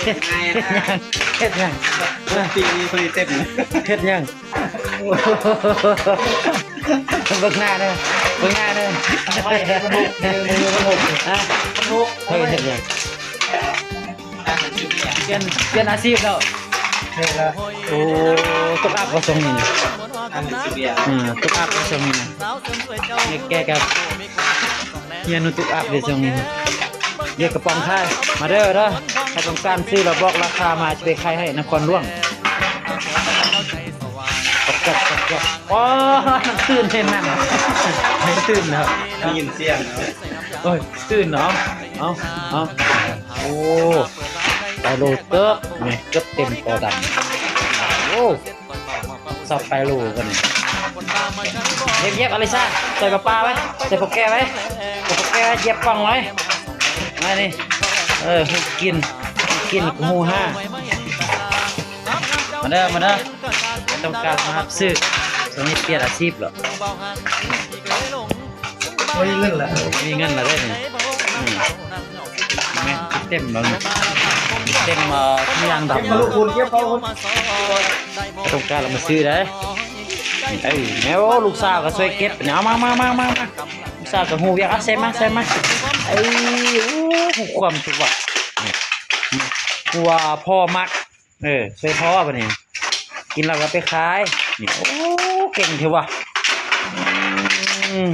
ເຮັດຫຍັງ? ເຮັດຫຍັງ? ປີນີ້ເພິ່ນເຕັມ ເຮັດຫຍັງ? ເບິ່ງໜ້າເດີ ເບິ່ງໜ້າເດີ ຮະ? ເຮີ້ຍ ເຮັດຫຍັງ? ປ່ຽນ ປ່ຽນອາຊີບແລ້ວ. ໂອ້ ຕົກອັບບໍ່ຊ່ວງນີ້ນະ? ຕົກອັບບໍ່ຊ່ວງນີ້ນະ? ແກກະຮຽນຕົກອັບເດ້ຊ່ວງນີ້. ວຽກກະປ໋ອງຂາຍ ມາເດີ ເດີ ໃຜຕ້ອງການຊື້ລະບອກລາຄາມາ ຊິໄປຂາຍໃຫ້ນະຄອນຫຼວງ. ໂອ້ ນ້ຳຕື້ນເຫັນນັ້ນ ນ້ຳຕື້ນເນາະ ໄດ້ຍິນສຽງເນາະ. ໂອ້ຍ ຕື້ນເນາະ ເອົາ ເອົາ ໂອ້ ໄປໂລເຕີບ ນີ້ເກືອບເຕັມຕໍ່ດຳ. ໂອ້ ຊອບໄປໂລກັນນີ້. ຢຽບໆ ອາລິຊາ ໃສ່ປາປາໄວ້ ໃສ່ປົກແກໄວ້ ໃສ່ປົກແກໄວ້ ຢຽບປ່ອງໄວ້ ມານີ້. ເອີ ຮູ້ກິນ ຮູ້ກິນ ຮູ້ຫາ. ມາເດີ ມາເດີ ຕ້ອງການມາຮັບຊື້. ຕອນນີ້ປ່ຽນອາຊີບແລ້ວ. ບໍ່ມີເງິນລະ ບໍ່ມີເງິນລະເດ້ນີ້. ອືມ ແມ່ນ ເຕັມແລ້ວນີ້ ເຕັມ ເອີ ທຸກຢ່າງດຳ. ເກັບເອົາລູກຄຸນ ເກັບເອົາ. ຕ້ອງການລະມາຊື້ໄດ້. ເອີ ແມ່ ໂອ້ ລູກສາວກະຊ່ວຍເກັບ. ເອົາ ມາ ມາ ມາ ມາ ມາ ລູກສາວກະຮູ້ວຽກ. ເອົາ ໃສ່ມາ ໃສ່ມາ. ເອີ ໂອ້ ຮູ້ຄວາມທຸກວ່າ ຮູ້ວ່າພໍ່ມັກ. ເອີ ຊ່ວຍພໍ່ບັດນີ້ ກິນແລ້ວກະໄປຂາຍ. ນີ້ ໂອ້ ເກັ່ງແທ້ວ່າ. ອືມ